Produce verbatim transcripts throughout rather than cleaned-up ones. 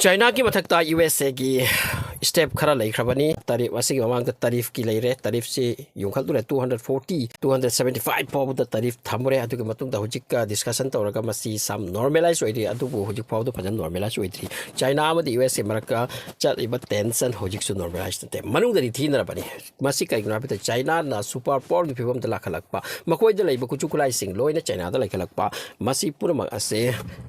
ꯆꯥꯏꯅꯥꯒꯤ ꯃꯊꯛꯇ U S ꯑꯦꯒꯤ ꯁ꯭ꯇꯦꯞ ꯈꯔ ꯂꯩꯈ꯭ꯔꯕꯅꯤ꯫ ꯇꯥꯔꯤꯐ ꯑꯁꯤꯒꯤ ꯃꯃꯥꯡꯗ ꯇꯥꯔꯤꯐꯀꯤ ꯂꯩꯔꯦ, ꯇꯥꯔꯤꯐꯁꯤ ꯌꯣꯟꯈꯠꯂꯨꯔꯦ, two hundred forty, two hundred seventy five ꯐꯥꯎꯕꯗ ꯇꯥꯔꯤꯐ ꯊꯝꯃꯨꯔꯦ꯫ ꯑꯗꯨꯒꯤ ꯃꯇꯨꯡꯗ ꯍꯧꯖꯤꯛꯀ ꯗꯤꯁꯀꯁꯟ ꯇꯧꯔꯒ ꯃꯁꯤ ꯁꯝ ꯅꯣꯔꯃꯦꯂꯥꯏꯁ ꯑꯣꯏꯔꯤ, ꯑꯗꯨꯕꯨ ꯍꯧꯖꯤꯛ ꯐꯥꯎꯕꯗ ꯐꯖꯅ ꯅꯣꯔꯃꯦꯂꯥꯏꯁ ꯑꯣꯏꯗ꯭ꯔꯤ꯫ ꯆꯥꯏꯅꯥ ꯑꯃꯗꯤ ꯌꯨ ꯑꯦꯁ ꯑꯦ ꯃꯔꯛꯇ ꯆꯠꯂꯤꯕ ꯇꯦꯟꯁꯟ ꯍꯧꯖꯤꯛꯁꯨ ꯅꯣꯔꯃꯦꯂꯥꯏꯁ ꯅꯠꯇꯦ, ꯃꯅꯨꯡꯗꯗꯤ ꯊꯤꯅꯔꯕꯅꯤ꯫ ꯃꯁꯤ ꯀꯩꯒꯤꯅꯣ ꯍꯥꯏꯕꯗ ꯆꯥꯏꯅꯥꯅ ꯁꯨꯄꯔ ꯄꯥꯋꯔꯒꯤ ꯐꯤꯕꯝꯗ ꯂꯥꯈꯠꯂꯛꯄ, ꯃꯈꯣꯏꯗ ꯂꯩꯕ ꯈꯨꯠꯁꯨ ꯈꯨꯠꯂꯥꯏꯁꯤꯡ ꯂꯣꯏꯅ ꯆꯥꯏꯅꯥꯗ ꯂꯩꯈꯠꯂꯛꯄ, ꯃꯁꯤ ꯄꯨꯝꯅꯃꯛ ꯑꯁꯦ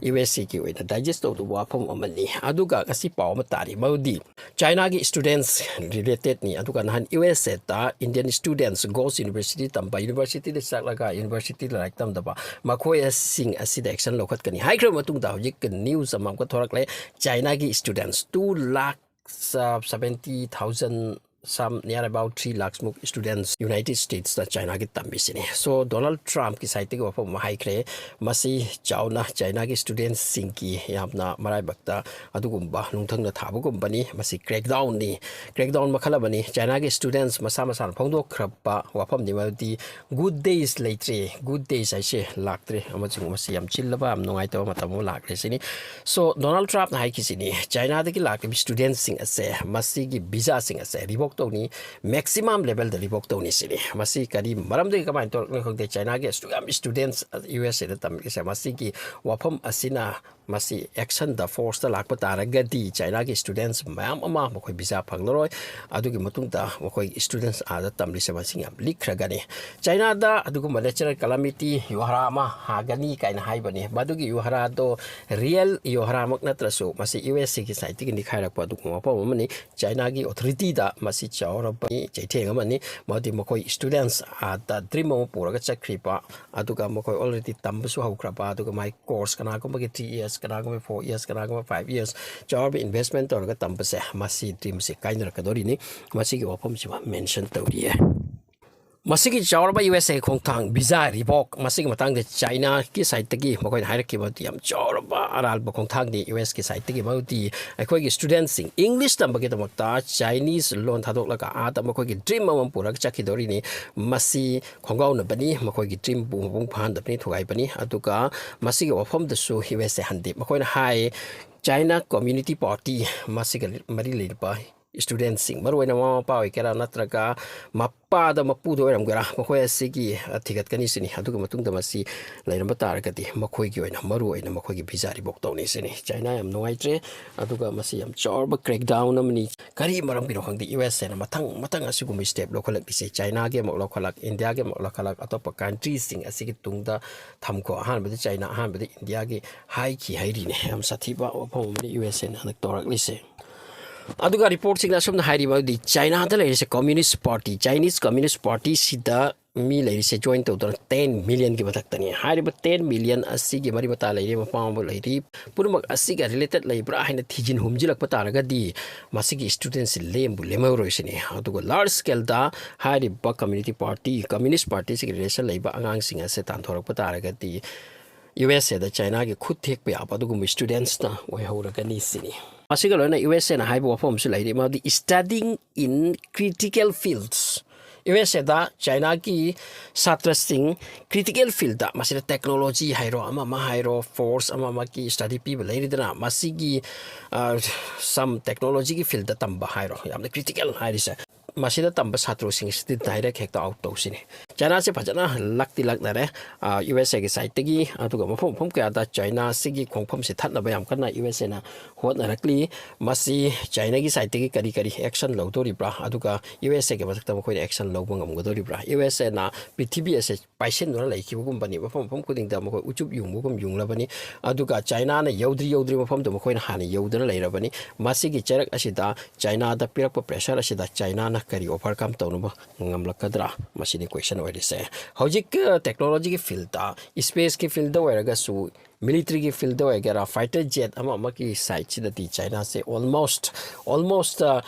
ꯌꯨ ꯑꯦꯁ ꯑꯦꯒꯤ ꯑꯣꯏꯅ ꯗꯥꯏꯖꯦꯁ ꯇꯧꯗꯧꯕ ꯋꯥꯐꯝ ꯑꯃꯅꯤ꯫ ꯑꯗꯨꯒ ꯉꯁꯤ ꯄꯥꯎ ꯑꯃ ꯇꯥꯔꯤ, ꯃꯗꯨꯗꯤ ꯆꯥꯏꯅꯥꯒꯤ ꯁ꯭ꯇꯨꯗꯦꯟꯁ ꯔꯤꯂꯦꯇꯦꯗꯅꯤ꯫ ꯑꯗꯨꯒ ꯅꯍꯥꯟ ꯌꯨ ꯑꯦꯁ ꯑꯦꯗ ꯏꯟꯗꯤꯌꯟ ꯁ꯭ꯇꯨꯗꯦꯟꯁ ꯒꯣꯜꯁ ꯌꯨꯅꯤꯚꯔꯁꯤꯇꯤ ꯇꯝꯕ, ꯌꯨꯅꯤꯚꯔꯁꯤꯇꯤꯗ ꯆꯠꯂꯒ ꯌꯨꯅꯤꯚꯔꯁꯤꯇꯤꯗ ꯂꯥꯏꯔꯤꯛ ꯇꯝꯗꯕ, ꯃꯈꯣꯏꯁꯤꯡ ꯑꯁꯤꯗ ꯑꯦꯛꯁꯟ ꯂꯧꯈꯠꯀꯅꯤ ꯍꯥꯏꯈ꯭ꯔꯕ ꯃꯇꯨꯡꯗ ꯍꯧꯖꯤꯛ ꯅ꯭ꯌꯨꯁ ꯑꯃ ꯑꯃꯨꯛꯀ ꯊꯣꯔꯛꯂꯦ꯫ ꯆꯥꯏꯅꯥꯒꯤ students two lakh seventy thousand, some near about three lakhs ꯃꯨꯛ ꯁ꯭ꯇꯨꯗꯦꯟꯁ ꯌꯨꯅꯥꯏꯇꯦꯗ ꯁ꯭ꯇꯦꯠꯁꯇ ꯆꯥꯏꯅꯥꯒꯤ ꯇꯝꯃꯤꯁꯤꯅꯤ꯫ ꯁꯣ, ꯗꯣꯅꯥꯜꯗ ꯇ꯭ꯔꯝꯞꯀꯤ ꯁꯥꯏꯠꯇꯒꯤ ꯋꯥꯐꯝ ꯑꯃ ꯍꯥꯏꯈ꯭ꯔꯦ꯫ ꯃꯁꯤ ꯆꯥꯎꯅ ꯆꯥꯏꯅꯥꯒꯤ ꯁ꯭ꯇꯨꯗꯦꯟꯁꯁꯤꯡꯒꯤ ꯌꯥꯝꯅ ꯃꯔꯥꯏꯕꯛꯇ ꯑꯗꯨꯒꯨꯝꯕ ꯅꯨꯡꯊꯪꯅ ꯊꯥꯕꯒꯨꯝꯕꯅꯤ꯫ ꯃꯁꯤ ꯀ꯭ꯔꯦꯛꯗꯥꯎꯟꯅꯤ, ꯀ꯭ꯔꯦꯛꯗꯥꯎꯟ ꯃꯈꯜ ꯑꯃꯅꯤ꯫ ꯆꯥꯏꯅꯥꯒꯤ ꯁ꯭ꯇꯨꯗꯦꯟꯁ ꯃꯁꯥ ꯃꯁꯥꯅ ꯐꯣꯡꯗꯣꯛꯈ꯭ꯔꯕ ꯋꯥꯐꯝꯅꯤ, ꯃꯗꯨꯗꯤ ꯒꯨꯗ ꯗꯦꯖ ꯂꯩꯇ꯭ꯔꯦ, ꯒꯨꯗ ꯗꯦꯖ ꯍꯥꯏꯁꯦ ꯂꯥꯛꯇ꯭ꯔꯦ, ꯑꯃꯁꯨꯡ ꯃꯁꯤ ꯌꯥꯝ ꯆꯤꯜꯂꯕ, ꯌꯥꯝ ꯅꯨꯡꯉꯥꯏꯇꯕ ꯃꯇꯝ ꯑꯃ ꯂꯥꯛꯂꯦ ꯁꯤꯅꯤ꯫ ꯁꯣ, ꯗꯣꯅꯥꯜꯗ ꯇ꯭ꯔꯝꯞꯅ ꯍꯥꯏꯈꯤꯁꯤꯅꯤ, ꯆꯥꯏꯅꯥꯗꯒꯤ ꯂꯥꯛꯂꯤꯕ ꯁ꯭ꯇꯨꯗꯦꯟꯁꯁꯤꯡ ꯑꯁꯦ, ꯃꯁꯤꯒꯤ ꯚꯤꯖꯥꯁꯤꯡ ꯑꯁꯦ ꯔꯤꯚꯣꯛ ꯇꯧꯅꯤ, ꯃꯦꯛꯁꯤꯃꯝ ꯂꯦꯚꯦꯜꯗ ꯔꯤꯚꯣꯛ ꯇꯧꯅꯤ ꯁꯤꯅꯤ꯫ ꯃꯁꯤ ꯀꯔꯤ ꯃꯔꯝꯗꯒꯤ, ꯀꯃꯥꯏꯅ ꯇꯧꯔꯛꯅꯣ ꯈꯪꯗꯦ, ꯆꯥꯏꯅꯥꯒꯤ ꯑꯁꯨꯛ ꯌꯥꯝ ꯁ꯭ꯇꯨꯗꯦꯟꯁ ꯌꯨ ꯑꯦꯁ ꯑꯦꯗ ꯇꯝꯂꯤꯁꯦ, ꯃꯁꯤꯒꯤ ꯋꯥꯐꯝ ꯑꯁꯤꯅ ꯃꯁꯤ ꯑꯦꯛꯁꯟꯗ, ꯐꯣꯔꯁꯇ ꯂꯥꯛꯄ ꯇꯥꯔꯒꯗꯤ ꯆꯥꯏꯅꯥꯒꯤ ꯁ꯭ꯇꯨꯗꯦꯟꯁ ꯃꯌꯥꯝ ꯑꯃ ꯃꯈꯣꯏ ꯚꯤꯖꯥ ꯐꯪꯂꯔꯣꯏ꯫ ꯑꯗꯨꯒꯤ ꯃꯇꯨꯡꯗ ꯃꯈꯣꯏ ꯁ꯭ꯇꯨꯗꯦꯟꯁ ꯑꯥꯗ ꯇꯝꯂꯤꯁꯦ ꯃꯁꯤꯡ ꯌꯥꯝ ꯂꯤꯛꯈ꯭ꯔꯒꯅꯤ꯫ ꯆꯥꯏꯅꯥꯗ ꯑꯗꯨꯒꯨꯝꯕ ꯅꯦꯆꯔꯦꯜ ꯀꯦꯂꯥꯃꯤꯇꯤ, ꯌꯨꯍꯥꯔꯥ ꯑꯃ ꯍꯥꯒꯅꯤ ꯀꯥꯏꯅ ꯍꯥꯏꯕꯅꯤ꯫ ꯃꯗꯨꯒꯤ ꯌꯨꯍꯥꯔꯥꯗꯣ ꯔꯤꯌꯦꯜ ꯌꯨꯍꯥꯔꯥꯃꯛ ꯅꯠꯇ꯭ꯔꯁꯨ ꯃꯁꯤ ꯌꯨ ꯑꯦꯁ ꯑꯦꯒꯤ ꯁꯥꯏꯠꯇꯒꯤ ꯅꯤꯈꯥꯏꯔꯛꯄ ꯑꯗꯨꯒꯨꯝꯕ ꯃꯐꯝ ꯑꯃꯅꯤ꯫ ꯆꯥꯏꯅꯥꯒꯤ ꯑꯣꯊꯣꯔꯤꯇꯤꯗ ꯃꯁꯤ ꯆꯥꯎꯔꯕ ꯆꯩꯊꯦꯡ ꯑꯃꯅꯤ꯫ ꯃꯗꯨꯗꯤ ꯃꯈꯣꯏ ꯁ꯭ꯇꯨꯗꯦꯟꯁ ꯑꯥꯗ ꯗ꯭ꯔꯤꯝ ꯑꯃ ꯄꯨꯔꯒ ꯆꯠꯈ꯭ꯔꯤꯕ, ꯑꯗꯨꯒ ꯃꯈꯣꯏ ꯑꯣꯜꯔꯦꯗꯤ ꯇꯝꯕꯁꯨ ꯍꯧꯈ꯭ꯔꯕ, ꯑꯗꯨꯒ ꯃꯥꯏ ꯀꯣꯔꯁ ꯀꯅꯥꯒꯨꯝꯕꯒꯤ ꯊ꯭ꯔꯤ ꯏꯌꯔꯁ, ꯀꯅꯥꯒꯨꯝꯕ ꯐꯣꯔ ꯏꯌꯔꯁ, ꯀꯅꯥꯒꯨꯝꯕ ꯐꯥꯏꯚ ꯏꯌꯔꯁ, ꯆꯥꯎꯔꯕ ꯏꯟꯚꯦꯁꯃꯦꯟ ꯇꯧꯔꯒ ꯇꯝꯕꯁꯦ, ꯃꯁꯤ ꯗ꯭ꯔꯤꯝꯁꯦ ꯀꯥꯏꯅꯔꯛꯀꯗꯧꯔꯤꯅꯤ꯫ ꯃꯁꯤꯒꯤ ꯋꯥꯐꯝꯁꯤꯃ ꯃꯦꯟꯁꯟ ꯇꯧꯔꯤꯌꯦ꯫ ꯃꯁꯤꯒꯤ ꯆꯥꯎꯔꯕ ꯌꯨ ꯑꯦꯁ ꯑꯦ ꯈꯣꯡꯊꯥꯡ ꯚꯤꯖꯥ ꯔꯤꯚꯣꯛ, ꯃꯁꯤꯒꯤ ꯃꯇꯥꯡꯗ ꯆꯥꯏꯅꯥꯒꯤ ꯁꯥꯏꯠꯇꯒꯤ ꯃꯈꯣꯏꯅ ꯍꯥꯏꯔꯛꯈꯤꯕꯗꯤ ꯌꯥꯝ ꯆꯥꯎꯔꯕ ꯑꯔꯥꯟꯕ ꯈꯣꯡꯊꯥꯡꯅꯤ꯫ ꯌꯨ ꯑꯦꯁꯀꯤ ꯁꯥꯏꯠꯇꯒꯤ ꯃꯗꯨꯗꯤ ꯑꯩꯈꯣꯏꯒꯤ ꯁ꯭ꯇꯨꯗꯦꯟꯠꯁꯤꯡ ꯏꯪꯂꯤꯁ ꯇꯝꯕꯒꯤꯗꯃꯛꯇ ꯆꯥꯏꯅꯤꯁ ꯂꯣꯟ ꯊꯥꯗꯣꯛꯂꯒ ꯑꯥꯗ ꯃꯈꯣꯏꯒꯤ ꯗ꯭ꯔꯤꯝ ꯑꯃ ꯄꯨꯔꯒ ꯆꯠꯈꯤꯗꯣꯔꯤꯅꯤ꯫ ꯃꯁꯤ ꯈꯣꯡꯒꯥꯎꯅꯕꯅꯤ, ꯃꯈꯣꯏꯒꯤ ꯗ꯭ꯔꯤꯝꯕꯨ ꯃꯄꯨꯡ ꯐꯥꯍꯟꯗꯕꯅꯤ, ꯊꯨꯒꯥꯏꯕꯅꯤ꯫ ꯑꯗꯨꯒ ꯃꯁꯤꯒꯤ ꯋꯥꯐꯝꯗꯁꯨ ꯌꯨ ꯑꯦꯁ ꯑꯦ ꯍꯟꯗꯦ꯫ ꯃꯈꯣꯏꯅ ꯍꯥꯏ, ꯆꯥꯏꯅꯥ ꯀꯝꯃ꯭ꯌꯨꯅꯤꯇꯤ ꯄꯥꯔꯇꯤ, ꯃꯁꯤꯒ ꯃꯔꯤ ꯂꯩꯅꯕ ꯁ꯭ꯇꯨꯗꯦꯟꯠꯁꯤꯡ, ꯃꯔꯨꯑꯣꯏꯅ ꯃꯃꯥ ꯃꯄꯥ ꯑꯣꯏꯒꯦꯔꯥ ꯅꯠꯇ꯭ꯔꯒ ꯃꯄꯥꯗ ꯃꯄꯨꯗ ꯑꯣꯏꯔꯝꯒꯦꯔꯥ, ꯃꯈꯣꯏ ꯑꯁꯤꯒꯤ, ꯑ, ꯊꯤꯒꯠꯀꯅꯤ ꯁꯤꯅꯤ꯫ ꯑꯗꯨꯒꯤ ꯃꯇꯨꯡꯗ ꯃꯁꯤ ꯂꯩꯔꯝꯕ ꯇꯥꯔꯒꯗꯤ ꯃꯈꯣꯏꯒꯤ ꯑꯣꯏꯅ, ꯃꯔꯨ ꯑꯣꯏꯅ ꯃꯈꯣꯏꯒꯤ ꯚꯤꯖꯥ ꯔꯤꯚꯣꯛ ꯇꯧꯅꯤ ꯁꯤꯅꯤ꯫ ꯆꯥꯏꯅꯥ ꯌꯥꯝ ꯅꯨꯡꯉꯥꯏꯇ꯭ꯔꯦ, ꯑꯗꯨꯒ ꯃꯁꯤ ꯌꯥꯝ ꯆꯥꯎꯔꯕ crackdown ꯑꯃꯅꯤ꯫ ꯀꯔꯤ ꯃꯔꯝꯒꯤꯅꯣ ꯈꯪꯗꯦ, ꯌꯨ ꯑꯦꯁ ꯑꯦꯅ ꯃꯊꯪ ꯃꯊꯪ ꯑꯁꯤꯒꯨꯝꯕ step ꯂꯧꯈꯠꯂꯛꯂꯤꯁꯦ꯫ ꯆꯥꯏꯅꯥꯒꯤ ꯑꯃꯨꯛ ꯂꯧꯈꯠꯂꯛ, ꯏꯟꯗꯤꯌꯥꯒꯤ ꯑꯃꯨꯛ ꯂꯧꯈꯠꯂꯛ, ꯑꯇꯣꯞꯄ countryꯁꯤꯡ ꯑꯁꯤꯒꯤ ꯇꯨꯡꯗ ꯊꯝꯈꯣ꯫ ꯑꯍꯥꯟꯕꯗ ꯆꯥꯏꯅꯥ, ꯑꯍꯥꯟꯕꯗ ꯏꯟꯗꯤꯌꯥꯒꯤ ꯍꯥꯏꯈꯤ ꯍꯥꯏꯔꯤꯅꯦ꯫ ꯌꯥꯝ ꯁꯥꯊꯤꯕ ꯋꯥꯐꯝ ꯑꯃꯅꯤ ꯌꯨ ꯑꯦꯁ ꯑꯦꯅ ꯍꯟꯗꯛ ꯇꯧꯔꯛꯂꯤꯁꯦ꯫ ꯑꯗꯨꯒ ꯔꯤꯄꯣꯔꯠꯁꯤꯡꯅ ꯑꯁꯨꯝꯅ ꯍꯥꯏꯔꯤ, ꯃꯗꯨꯗꯤ ꯆꯥꯏꯅꯥꯗ ꯂꯩꯔꯤꯁꯦ ꯀꯝꯃ꯭ꯌꯨꯅꯤꯁ ꯄꯥꯔꯇꯤ, Chinese Communist Partyꯁꯤꯗ ꯃꯤ ꯂꯩꯔꯤꯁꯦ, join ꯇꯧꯗꯨꯅ ten millionꯒꯤ ꯃꯊꯛꯇꯅꯤ꯫ ꯍꯥꯏꯔꯤꯕ ten million ꯑꯁꯤꯒꯤ ꯃꯔꯤ ꯃꯇꯥ ꯂꯩꯔꯤ, ꯃꯄꯥ ꯃꯄꯨ ꯂꯩꯔꯤ, ꯄꯨꯝꯅꯃꯛ ꯑꯁꯤꯒ related ꯂꯩꯕ꯭ꯔꯥ ꯍꯥꯏꯅ ꯊꯤꯖꯤꯟ ꯍꯨꯝꯖꯤꯜꯂꯛꯄ ꯇꯥꯔꯒꯗꯤ ꯃꯁꯤꯒꯤ ꯁ꯭ꯇꯨꯗꯦꯟꯠꯁꯤ ꯂꯦꯝꯕꯨ ꯂꯦꯝꯍꯧꯔꯣꯏ ꯁꯤꯅꯤ꯫ ꯑꯗꯨꯒ large scaledꯗ ꯍꯥꯏꯔꯤꯕ ꯀꯝꯃ꯭ꯌꯨꯅꯤꯇꯤ ꯄꯥꯔꯇꯤ, ꯀꯝꯃ꯭ꯌꯨꯅꯤꯁ ꯄꯥꯔꯇꯤꯁꯤꯒꯤ relation ꯂꯩꯕ ꯑꯉꯥꯡꯁꯤꯡ ꯑꯁꯦ ꯇꯥꯟꯊꯣꯔꯛꯄ ꯇꯥꯔꯒꯗꯤ ꯌꯨ ꯑꯦꯁ ꯑꯦꯗ ꯆꯥꯏꯅꯥꯒꯤ ꯈꯨꯠ ꯊꯦꯛꯄ ꯌꯥꯕ ꯑꯗꯨꯒꯨꯝꯕ ꯁ꯭ꯇꯨꯗꯦꯟꯠꯁꯅ ꯑꯣꯏꯍꯧꯔꯒꯅꯤ ꯁꯤꯅꯤ꯫ ꯃꯁꯤꯒ ꯂꯣꯏꯅꯅ ꯌꯨ ꯑꯦꯁ ꯑꯦꯅ ꯍꯥꯏꯕ ꯋꯥꯐꯝ ꯑꯃꯁꯨ ꯂꯩꯔꯤ, ꯃꯗꯨꯗꯤ studying in critical fields꯫ U S ꯑꯦꯗ ꯆꯥꯏꯅꯥꯒꯤ ꯁꯥꯇ꯭ꯔꯁꯤꯡ critical fieldꯇ, ꯃꯁꯤꯗ technology ꯍꯥꯏꯔꯣ, ꯑꯃ ꯑꯃ ꯍꯥꯏꯔꯣ, force ꯑꯃ ꯑꯃꯒꯤ study ꯄꯤꯕ ꯂꯩꯔꯤꯗꯅ, ꯃꯁꯤꯒꯤ, ꯑ, some technologyꯒꯤ fieldꯇ ꯇꯝꯕ ꯍꯥꯏꯔꯣ, ꯌꯥꯝꯅ critical ꯍꯥꯏꯔꯤꯁꯦ, ꯃꯁꯤꯗ ꯇꯝꯕ ꯁꯥꯇ꯭ꯔꯁꯤꯡ ꯑꯁꯤꯗꯤ direct ꯍꯦꯛꯇ out ꯇꯧꯁꯤꯅꯤ꯫ ꯆꯥꯏꯅꯥꯁꯦ ꯐꯖꯅ ꯂꯛꯇꯤ ꯂꯛꯅꯔꯦ, ꯑ, ꯌꯨ ꯑꯦꯁ ꯑꯦꯒꯤ ꯁꯥꯏꯠꯇꯒꯤ, ꯑꯗꯨꯒ ꯃꯐꯝ ꯃꯐꯝ ꯀꯌꯥꯗ ꯆꯥꯏꯅꯥꯁꯤꯒꯤ ꯈꯣꯡꯐꯝꯁꯤ ꯊꯠꯅꯕ ꯌꯥꯝ ꯀꯟꯅ ꯌꯨ ꯑꯦꯁ ꯑꯦꯅ ꯍꯣꯠꯅꯔꯛꯂꯤ꯫ ꯃꯁꯤ ꯆꯥꯏꯅꯥꯒꯤ ꯁꯥꯏꯠꯇꯒꯤ ꯀꯔꯤ ꯀꯔꯤ action ꯂꯧꯗꯣꯔꯤꯕ꯭ꯔꯥ, ꯑꯗꯨꯒ ꯌꯨ ꯑꯦꯁ ꯑꯦꯒꯤ ꯃꯊꯛꯇ ꯃꯈꯣꯏꯅ action ꯂꯧꯕ ꯉꯝꯒꯗꯣꯔꯤꯕ꯭ꯔꯥ? ꯌꯨ ꯑꯦꯁ ꯑꯦꯅ ꯄ꯭ꯔꯤꯊꯤꯕꯤ ꯑꯁꯦ ꯄꯥꯏꯁꯤꯟꯗꯨꯅ ꯂꯩꯈꯤꯕꯒꯨꯝꯕꯅꯤ꯫ ꯃꯐꯝ ꯃꯐꯝ ꯈꯨꯗꯤꯡꯗ ꯃꯈꯣꯏ ꯎꯆꯨꯞ ꯌꯨꯡꯕꯒꯨꯝ ꯌꯨꯡꯂꯕꯅꯤ꯫ ꯑꯗꯨꯒ ꯆꯥꯏꯅꯥꯅ ꯌꯧꯗ꯭ꯔꯤ ꯌꯧꯗ꯭ꯔꯤ ꯃꯐꯝꯗ ꯃꯈꯣꯏꯅ ꯍꯥꯟꯅ ꯌꯧꯗꯨꯅ ꯂꯩꯔꯕꯅꯤ꯫ ꯃꯁꯤꯒꯤ ꯆꯩꯔꯛ ꯑꯁꯤꯗ, ꯆꯥꯏꯅꯥꯗ ꯄꯤꯔꯛꯄ pressure ꯑꯁꯤꯗ ꯆꯥꯏꯅꯥꯅ ꯀꯔꯤ overcome ꯇꯧꯅꯕ ꯉꯝꯂꯛꯀꯗ꯭ꯔꯥ? ꯃꯁꯤꯅꯤ question ꯑꯣꯏꯔꯤꯕ꯫ ꯁꯦ ꯍꯧꯖꯤꯛ ꯇꯦꯛꯅꯣꯂꯣꯖꯤꯒꯤ ꯐꯤꯜꯗ, ꯏꯁꯄꯦꯁꯀꯤ ꯐꯤꯜꯗ ꯑꯣꯏꯔꯒꯁꯨ, ꯃꯤꯂꯤꯇꯔꯤꯒꯤ ꯐꯤꯜꯗ ꯑꯣꯏꯒꯦꯔꯥ, ꯐꯥꯏꯇꯔ ꯖꯦꯠ ꯑꯃ ꯑꯃꯒꯤ ꯁꯥꯏꯠꯁꯤꯗꯗꯤ ꯆꯥꯏꯅꯥꯁꯦ almost, almost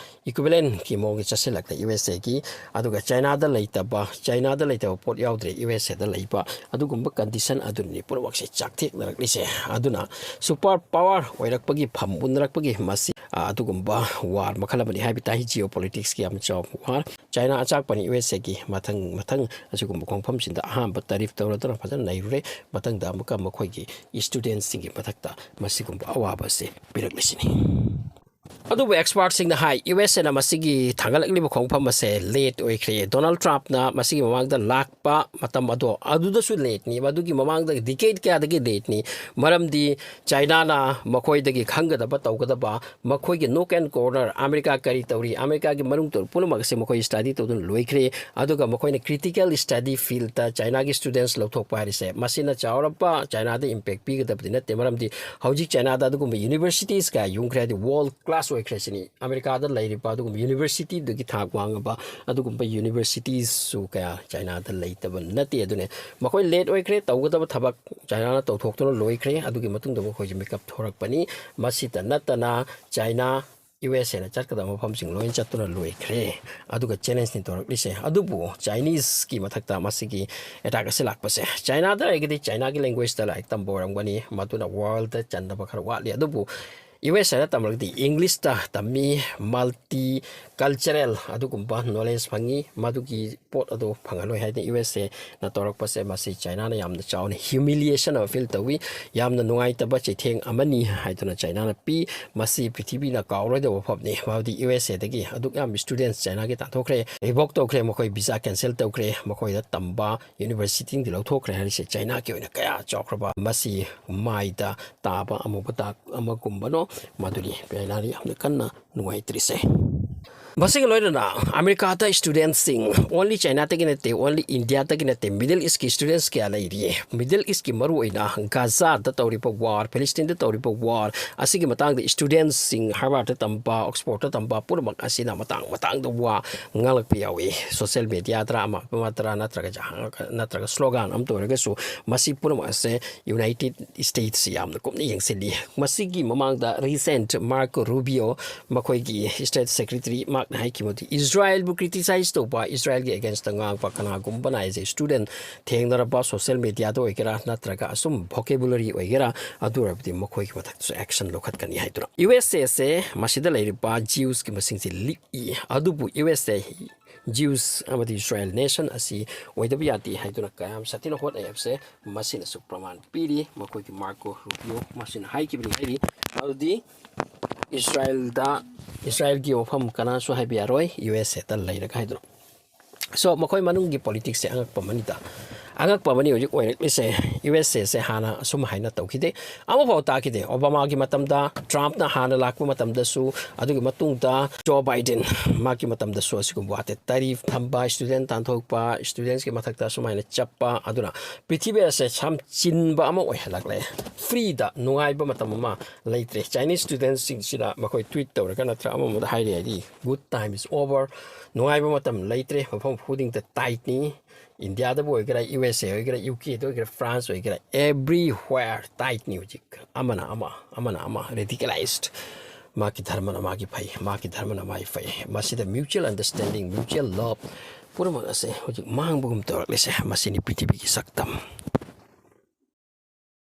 equivalentꯀꯤ ꯃꯑꯣꯡꯗ ꯆꯠꯁꯤꯜꯂꯛꯂꯦ ꯌꯨ ꯑꯦꯁ ꯑꯦꯒꯤ꯫ ꯑꯗꯨꯒ ꯆꯥꯏꯅꯥꯗ ꯂꯩꯇꯕ, ꯆꯥꯏꯅꯥꯗ ꯂꯩꯇꯕ ꯄꯣꯠ ꯌꯥꯎꯗ꯭ꯔꯦ ꯌꯨ ꯑꯦꯁ ꯑꯦꯗ ꯂꯩꯕ꯫ ꯑꯗꯨꯒꯨꯝꯕ ꯀꯟꯗꯤꯁꯟ ꯑꯗꯨꯅꯤ ꯄꯨꯝꯅꯃꯛꯁꯦ ꯆꯥꯛꯊꯦꯛꯅꯔꯛꯂꯤꯁꯦ꯫ ꯑꯗꯨꯅ ꯁꯨꯄꯔ ꯄꯥꯋꯔ ꯑꯣꯏꯔꯛꯄꯒꯤ ꯐꯝ ꯃꯨꯟꯅꯔꯛꯄꯒꯤ ꯃꯁꯤ, ꯑ, ꯑꯗꯨꯒꯨꯝꯕ ꯋꯥꯔ ꯃꯈꯜ ꯑꯃꯅꯤ ꯍꯥꯏꯕ ꯇꯥꯏ꯫ ꯖꯤꯑꯣ ꯄꯣꯂꯤꯇꯤꯛꯁꯀꯤ ꯌꯥꯝ ꯆꯥꯎꯕ ꯋꯥꯔ꯫ ꯆꯥꯏꯅꯥ ꯑꯆꯥꯛꯄꯅꯤ ꯌꯨ ꯑꯦꯁ ꯑꯦꯒꯤ ꯃꯊꯪ ꯃꯊꯪ ꯑꯁꯤꯒꯨꯝꯕ ꯈꯣꯡꯐꯝꯁꯤꯡꯗ ꯑꯍꯥꯟꯕ ꯇꯔꯤꯐ ꯇꯧꯔꯗꯨꯅ ꯐꯖꯅ ꯅꯩꯔꯨꯔꯦ꯫ ꯃꯊꯪꯗ ꯑꯃꯨꯛꯀ ꯃꯈꯣꯏꯒꯤ ꯏꯁꯇꯨꯗꯦꯟꯁꯤꯡꯒꯤ ꯃꯊꯛꯇ ꯃꯁꯤꯒꯨꯝꯕ ꯑꯋꯥꯕ ꯑꯁꯤ ꯄꯤꯔꯛꯂꯤꯁꯤꯅꯤ꯫ ꯑꯗꯨꯕꯨ ꯑꯦꯛꯁꯄꯥꯔꯠꯁꯤꯡꯅ ꯍꯥꯏ, ꯌꯨ ꯑꯦꯁ ꯑꯦꯅ ꯃꯁꯤꯒꯤ ꯊꯥꯡꯒꯠꯂꯛꯂꯤꯕ ꯈꯣꯡꯐꯝ ꯑꯁꯦ ꯂꯦꯠ ꯑꯣꯏꯈ꯭ꯔꯦ꯫ ꯗꯣꯅꯥꯜꯗ ꯇ꯭ꯔꯝꯞꯅ ꯃꯁꯤꯒꯤ ꯃꯃꯥꯡꯗ ꯂꯥꯛꯄ ꯃꯇꯝ ꯑꯗꯣ ꯑꯗꯨꯗꯁꯨ ꯂꯦꯠꯅꯤ, ꯃꯗꯨꯒꯤ ꯃꯃꯥꯡꯗ ꯗꯤꯀꯦꯠ ꯀꯌꯥꯗꯒꯤ ꯂꯦꯠꯅꯤ꯫ ꯃꯔꯝꯗꯤ ꯆꯥꯏꯅꯥꯅ ꯃꯈꯣꯏꯗꯒꯤ ꯈꯪꯒꯗꯕ, ꯇꯧꯒꯗꯕ, ꯃꯈꯣꯏꯒꯤ nook and corner, ꯑꯃꯦꯔꯤꯀꯥ ꯀꯔꯤ ꯇꯧꯔꯤ, ꯑꯃꯦꯔꯤꯀꯥꯒꯤ ꯃꯅꯨꯡ ꯇꯧꯔꯤ ꯄꯨꯝꯅꯃꯛ ꯑꯁꯦ ꯃꯈꯣꯏ ꯁ꯭ꯇꯗꯤ ꯇꯧꯗꯨꯅ ꯂꯣꯏꯈ꯭ꯔꯦ꯫ ꯑꯗꯨꯒ ꯃꯈꯣꯏꯅ ꯀ꯭ꯔꯤꯇꯤꯀꯦꯜ ꯁ꯭ꯇꯗꯤ ꯐꯤꯜꯗ ꯆꯥꯏꯅꯥꯒꯤ ꯁ꯭ꯇꯨꯗꯦꯟꯁ ꯂꯧꯊꯣꯛꯄ ꯍꯥꯏꯔꯤꯁꯦ, ꯃꯁꯤꯅ ꯆꯥꯎꯔꯕ ꯆꯥꯏꯅꯥꯗ ꯏꯝꯄꯦꯛ ꯄꯤꯒꯗꯕꯗꯤ ꯅꯠꯇꯦ꯫ ꯃꯔꯝꯗꯤ ꯍꯧꯖꯤꯛ ꯆꯥꯏꯅꯥꯗ ꯑꯗꯨꯒꯨꯝꯕ ꯌꯨꯅꯤꯚꯔꯁꯤꯇꯤꯁ ꯀꯌꯥ ꯌꯨꯝꯈ꯭ꯔꯦ, ꯍꯥꯏꯗꯤ ꯋꯥꯔꯜꯗ ꯀ꯭ꯂꯥꯁ ꯑꯣꯏꯈ꯭ꯔꯦ ꯁꯤꯅꯤ꯫ ꯑꯃꯦꯔꯤꯀꯥꯗ ꯂꯩꯔꯤꯕ ꯑꯗꯨꯒꯨꯝꯕ ꯌꯨꯅꯤꯚꯔꯁꯤꯇꯤꯗꯨꯒꯤ ꯊꯥꯛ ꯋꯥꯡꯉꯕ ꯑꯗꯨꯒꯨꯝꯕ ꯌꯨꯅꯤꯚꯔꯁꯤꯇꯤꯁꯁꯨ ꯀꯌꯥ ꯆꯥꯏꯅꯥꯗ ꯂꯩꯇꯕ ꯅꯠꯇꯦ꯫ ꯑꯗꯨꯅ ꯃꯈꯣꯏ ꯂꯦꯠ ꯑꯣꯏꯈ꯭ꯔꯦ, ꯇꯧꯒꯗꯕ ꯊꯕꯛ ꯆꯥꯏꯅꯥꯅ ꯇꯧꯊꯣꯛꯇꯨꯅ ꯂꯣꯏꯈ꯭ꯔꯦ꯫ ꯑꯗꯨꯒꯤ ꯃꯇꯨꯡꯗ ꯃꯈꯣꯏꯁꯦ ꯃꯤꯀꯞ ꯊꯣꯔꯛꯄꯅꯤ꯫ ꯃꯁꯤꯇ ꯅꯠꯇꯅ ꯆꯥꯏꯅꯥ ꯌꯨ ꯑꯦꯁ ꯑꯦꯅ ꯆꯠꯀꯗꯕ ꯃꯐꯝꯁꯤꯡ ꯂꯣꯏꯅ ꯆꯠꯇꯨꯅ ꯂꯣꯏꯈ꯭ꯔꯦ꯫ ꯑꯗꯨꯒ ꯆꯦꯂꯦꯟꯖꯅꯤ ꯇꯧꯔꯛꯂꯤꯁꯦ꯫ ꯑꯗꯨꯕꯨ ꯆꯥꯏꯅꯤꯁꯀꯤ ꯃꯊꯛꯇ ꯃꯁꯤꯒꯤ ꯑꯦꯇꯥꯛ ꯑꯁꯤ ꯂꯥꯛꯄꯁꯦ, ꯆꯥꯏꯅꯥꯗ ꯂꯩꯔꯒꯗꯤ ꯆꯥꯏꯅꯥꯒꯤ ꯂꯦꯡꯒ꯭ꯋꯦꯖꯇ ꯂꯥꯏꯔꯤꯛ ꯇꯝꯕ ꯑꯣꯏꯔꯝꯒꯅꯤ, ꯃꯗꯨꯅ ꯋꯥꯔꯜꯗ ꯆꯟꯗꯕ ꯈꯔ ꯋꯥꯠꯂꯤ꯫ ꯑꯗꯨꯕꯨ ꯌꯨ ꯑꯦꯁ ꯑꯦꯗ ꯇꯝꯂꯒꯗꯤ ꯏꯪꯂꯤꯁꯇ ꯇꯝꯃꯤ, ꯃꯜꯇꯤ ꯀꯜꯆꯔꯦꯜ ꯑꯗꯨꯒꯨꯝꯕ ꯅꯣꯂꯦꯖ ꯐꯪꯉꯤ꯫ ꯃꯗꯨꯒꯤ ꯄꯣꯠ ꯑꯗꯨ ꯐꯪꯍꯜꯂꯣꯏ ꯍꯥꯏꯗꯅ ꯌꯨ ꯑꯦꯁ ꯑꯦꯅ ꯇꯧꯔꯛꯄꯁꯦ, ꯃꯁꯤ ꯆꯥꯏꯅꯥꯅ ꯌꯥꯝꯅ ꯆꯥꯎꯅ ꯍ꯭ꯌꯨꯃꯤꯂꯤꯌꯦꯁꯟ ꯑꯃ ꯐꯤꯜ ꯇꯧꯏ꯫ ꯌꯥꯝꯅ ꯅꯨꯡꯉꯥꯏꯇꯕ ꯆꯩꯊꯦꯡ ꯑꯃꯅꯤ ꯍꯥꯏꯗꯨꯅ ꯆꯥꯏꯅꯥꯅ ꯄꯤ꯫ ꯃꯁꯤ ꯄ꯭ꯔꯤꯊꯤꯕꯤꯅ ꯀꯥꯎꯔꯣꯏꯗꯕ ꯐꯕꯅꯤ꯫ ꯃꯔꯝꯗꯤ ꯌꯨ ꯑꯦꯁ ꯑꯦꯗꯒꯤ ꯑꯗꯨꯛ ꯌꯥꯝ ꯁ꯭ꯇꯨꯗꯦꯟꯠꯁ ꯆꯥꯏꯅꯥꯒꯤ ꯇꯥꯟꯊꯣꯛꯈ꯭ꯔꯦ, ꯔꯤꯚꯣꯛ ꯇꯧꯈ꯭ꯔꯦ, ꯃꯈꯣꯏ ꯚꯤꯁꯥ ꯀꯦꯟꯁꯦꯜ ꯇꯧꯈ꯭ꯔꯦ, ꯃꯈꯣꯏꯗ ꯇꯝꯕ ꯌꯨꯅꯤꯚꯔꯁꯤꯇꯤꯗꯒꯤ ꯂꯧꯊꯣꯛꯈ꯭ꯔꯦ ꯍꯥꯏꯔꯤꯁꯦ ꯆꯥꯏꯅꯥꯒꯤ ꯑꯣꯏꯅ ꯀꯌꯥ ꯆꯥꯎꯈ꯭ꯔꯕ ꯃꯁꯤ ꯃꯥꯏꯗ ꯇꯥꯕ ꯑꯃꯨꯕ ꯗꯥꯛ ꯑꯃꯒꯨꯝꯕꯅꯣ꯫ ꯃꯗꯨꯅꯤ ꯆꯥꯏꯅꯥꯅ ꯌꯥꯝꯅ ꯀꯟꯅ ꯅꯨꯡꯉꯥꯏꯇ꯭ꯔꯤꯁꯦ꯫ ꯃꯁꯤꯒ ꯂꯣꯏꯅꯅ ꯑꯃꯦꯔꯤꯀꯥꯗ ꯏꯁꯇꯨꯗꯦꯟꯁꯤꯡ, only ꯆꯥꯏꯅꯥꯗꯒꯤ ꯅꯠꯇꯦ, only ꯏꯟꯗꯤꯌꯥꯗꯒꯤ ꯅꯠꯇꯦ, ꯃꯤꯗꯜ ꯏꯁꯀꯤ ꯏꯁꯇꯨꯗꯦꯟꯁ ꯀꯌꯥ ꯂꯩꯔꯤꯌꯦ꯫ ꯃꯤꯗꯜ ꯏꯁꯀꯤ ꯃꯔꯨꯑꯣꯏꯅ ꯒꯥꯖꯥꯗ ꯇꯧꯔꯤꯕ ꯋꯥꯔ, ꯐꯤꯂꯤꯁꯇꯤꯟꯗ ꯇꯧꯔꯤꯕ ꯋꯥꯔ ꯑꯁꯤꯒꯤ ꯃꯇꯥꯡꯗ ꯏꯁꯇꯨꯗꯦꯟꯁꯤꯡ, ꯍꯥꯔꯕꯥꯔꯗꯇ ꯇꯝꯕ, ꯑꯣꯛꯁꯐꯣꯔꯗꯇ ꯇꯝꯕ ꯄꯨꯝꯅꯃꯛ ꯑꯁꯤꯅ ꯃꯇꯥꯡ ꯃꯇꯥꯡꯗ ꯋꯥ ꯉꯥꯡꯂꯛꯄ ꯌꯥꯎꯏ꯫ ꯁꯣꯁꯦꯜ ꯃꯦꯗꯤꯌꯥꯗꯔ ꯑꯃ ꯑꯃꯗꯔ ꯅꯠꯇ꯭ꯔꯒ ꯖꯍꯥ-, ꯅꯠꯇ꯭ꯔꯒ ꯁ꯭ꯂꯣꯒꯥꯟ ꯑꯃꯇ ꯑꯣꯏꯔꯒꯁꯨ ꯃꯁꯤ ꯄꯨꯝꯅꯃꯛ ꯑꯁꯦ ꯌꯨꯅꯥꯏꯇꯦꯠ ꯏꯁꯇꯦꯠꯁ ꯌꯥꯝꯅ ꯀꯨꯞꯅ ꯌꯦꯡꯁꯤꯜꯂꯤ꯫ ꯃꯁꯤꯒꯤ ꯃꯃꯥꯡꯗ ꯔꯤꯁꯦꯟꯠ ꯃꯥꯔꯀꯣ ꯔꯨꯕꯤꯌꯣ, ꯃꯈꯣꯏꯒꯤ ꯏꯁꯇꯦꯠ ꯁꯦꯀ꯭ꯔꯦꯇꯔꯤ ꯃꯥꯔꯛꯅ ꯍꯥꯏꯈꯤꯕꯗꯤ, ꯏꯁꯔꯥꯌꯦꯜꯕꯨ ꯀ꯭ꯔꯤꯇꯤꯁꯥꯏꯁ ꯇꯧꯕ, ꯏꯁꯔꯥꯌꯦꯜꯒꯤ ꯑꯦꯒꯦꯟꯁꯇ ꯉꯥꯡꯕ ꯀꯅꯥꯒꯨꯝꯕꯅ ꯑꯩꯁꯦ ꯏꯁꯇꯨꯗꯦꯟ ꯊꯦꯡꯅꯔꯕ ꯁꯣꯁꯦꯜ ꯃꯦꯗꯤꯌꯥꯗ ꯑꯣꯏꯒꯦꯔꯥ ꯅꯠꯇ꯭ꯔꯒ ꯑꯁꯨꯝ ꯚꯣꯀꯦꯕꯨꯂꯔꯤ ꯑꯣꯏꯒꯦꯔꯥ, ꯑꯗꯨ ꯑꯣꯏꯔꯕꯗꯤ ꯃꯈꯣꯏꯒꯤ ꯃꯊꯛꯇꯁꯨ ꯑꯦꯛꯁꯟ ꯂꯧꯈꯠꯀꯅꯤ ꯍꯥꯏꯗꯨꯅ꯫ ꯌꯨ ꯑꯦꯁ ꯑꯦꯁꯦ ꯃꯁꯤꯗ ꯂꯩꯔꯤꯕ ꯖꯤꯎꯁꯀꯤ ꯃꯁꯤꯡꯁꯤ ꯂꯤꯛꯏ, ꯑꯗꯨꯕꯨ ꯌꯨ ꯑꯦꯁ ꯑꯦ, ꯖꯤꯎꯁ ꯑꯃꯗꯤ ꯏꯁꯔꯥꯌꯦꯜ ꯅꯦꯁꯟ ꯑꯁꯤ ꯑꯣꯏꯗꯕ ꯌꯥꯗꯦ ꯍꯥꯏꯗꯨꯅ ꯀꯌꯥꯝ ꯁꯥꯊꯤꯅ ꯍꯣꯠꯅꯩ ꯍꯥꯏꯕꯁꯦ ꯃꯁꯤꯅꯁꯨ ꯄ꯭ꯔꯃꯥꯟ ꯄꯤꯔꯤ꯫ ꯃꯈꯣꯏꯒꯤ ꯃꯥꯔꯀꯣ ꯔꯨꯕꯤꯌꯣ ꯃꯁꯤꯅ ꯍꯥꯏꯈꯤꯕꯅꯤ ꯍꯥꯏꯔꯤ꯫ ꯑꯗꯨꯗꯤ ꯏꯁꯔꯥꯌꯦꯜꯗ, ꯏꯁꯔꯥꯌꯦꯜꯒꯤ ꯋꯥꯐꯝ ꯀꯅꯥꯁꯨ ꯍꯥꯏꯕ ꯌꯥꯔꯣꯏ, ꯌꯨ ꯑꯦꯁ ꯑꯦꯗ ꯂꯩꯔꯒ ꯍꯥꯏꯗꯨꯅ꯫ ꯁꯣ ꯃꯈꯣꯏ ꯃꯅꯨꯡꯒꯤ ꯄꯣꯂꯤꯇꯤꯛꯁꯁꯦ ꯑꯉꯛꯄ ꯑꯃꯅꯤꯗ꯫ ꯑꯉꯛꯄ ꯑꯃꯅꯤ ꯍꯧꯖꯤꯛ ꯑꯣꯏꯔꯛꯂꯤꯁꯦ꯫ ꯌꯨ ꯑꯦꯁ ꯑꯦꯁꯦ ꯍꯥꯟꯅ ꯑꯁꯨꯝ ꯍꯥꯏꯅ ꯇꯧꯈꯤꯗꯦ, ꯑꯃꯐꯥꯎ ꯇꯥꯈꯤꯗꯦ꯫ ꯑꯣꯕꯥꯃꯥꯒꯤ ꯃꯇꯝꯗ, ꯇ꯭ꯔꯝꯞꯅ ꯍꯥꯟꯅ ꯂꯥꯛꯄ ꯃꯇꯝꯗꯁꯨ, ꯑꯗꯨꯒꯤ ꯃꯇꯨꯡꯗ ꯖꯣ ꯕꯥꯏꯗꯦꯟ, ꯃꯥꯒꯤ ꯃꯇꯝꯗꯁꯨ ꯑꯁꯤꯒꯨꯝꯕ ꯋꯥꯇꯦ ꯇꯔꯤꯐ ꯊꯝꯕ, ꯏꯁꯇꯨꯗꯦꯟ ꯇꯥꯟꯊꯣꯛꯄ, ꯏꯁꯇꯨꯗꯦꯟꯁꯀꯤ ꯃꯊꯛꯇ ꯑꯁꯨꯃꯥꯏꯅ ꯆꯞꯄ, ꯑꯗꯨꯅ ꯄ꯭ꯔꯤꯊꯤꯕꯤ ꯑꯁꯦ ꯌꯥꯝ ꯆꯤꯟꯕ ꯑꯃ ꯑꯣꯏꯍꯜꯂꯛꯂꯦ꯫ ꯐ꯭ꯔꯤꯗ ꯅꯨꯡꯉꯥꯏꯕ ꯃꯇꯝ ꯑꯃ ꯂꯩꯇ꯭ꯔꯦ꯫ ꯆꯥꯏꯅꯤꯁ ꯏꯁꯇꯨꯗꯦꯟꯁꯤꯡꯁꯤꯅ ꯃꯈꯣꯏ ꯇ꯭ꯋꯤꯠ ꯇꯧꯔꯒ ꯅꯠꯇ꯭ꯔꯒ ꯑꯃ ꯑꯃꯗ ꯍꯥꯏꯔꯤ ꯍꯥꯏꯗꯤ, "Good time is over." ꯅꯨꯡꯉꯥꯏꯕ ꯃꯇꯝ ꯂꯩꯇ꯭ꯔꯦ꯫ ꯃꯐꯝ ꯈꯨꯗꯤꯡꯗ ꯇꯥꯏꯠꯅꯤ꯫ ꯏꯟꯗꯤꯌꯥꯗꯕꯨ ꯑꯣꯏꯒꯦꯔꯥ, ꯌꯨ ꯑꯦꯁ ꯑꯦ ꯑꯣꯏꯒꯦꯔꯥ, ꯌꯨ ꯀꯦꯗ ꯑꯣꯏꯒꯦꯔꯥ, ꯐ꯭ꯔꯥꯟꯁ ꯑꯣꯏꯒꯦꯔꯥ, everywhere ꯇꯥꯏꯠꯅꯤ ꯍꯧꯖꯤꯛ꯫ ꯑꯃꯅ ꯑꯃ, ꯑꯃꯅ ꯑꯃ, ꯔꯦꯗꯤꯀꯦꯂꯥꯏꯁ꯫ ꯃꯥꯒꯤ ꯙꯔꯃꯅ ꯃꯥꯒꯤ ꯐꯩ, ꯃꯥꯒꯤ ꯙꯔꯃꯅ ꯃꯥꯒꯤ ꯐꯩ꯫ ꯃꯁꯤꯗ mutual understanding, mutual love ꯄꯨꯝꯅꯃꯛ ꯑꯁꯦ ꯍꯧꯖꯤꯛ ꯃꯥꯡꯕꯒꯨꯝ ꯇꯧꯔꯛꯂꯤꯁꯦ ꯃꯁꯤꯅꯤ ꯄ꯭ꯔꯤꯊꯤꯕꯤꯒꯤ ꯁꯛꯇꯝ꯫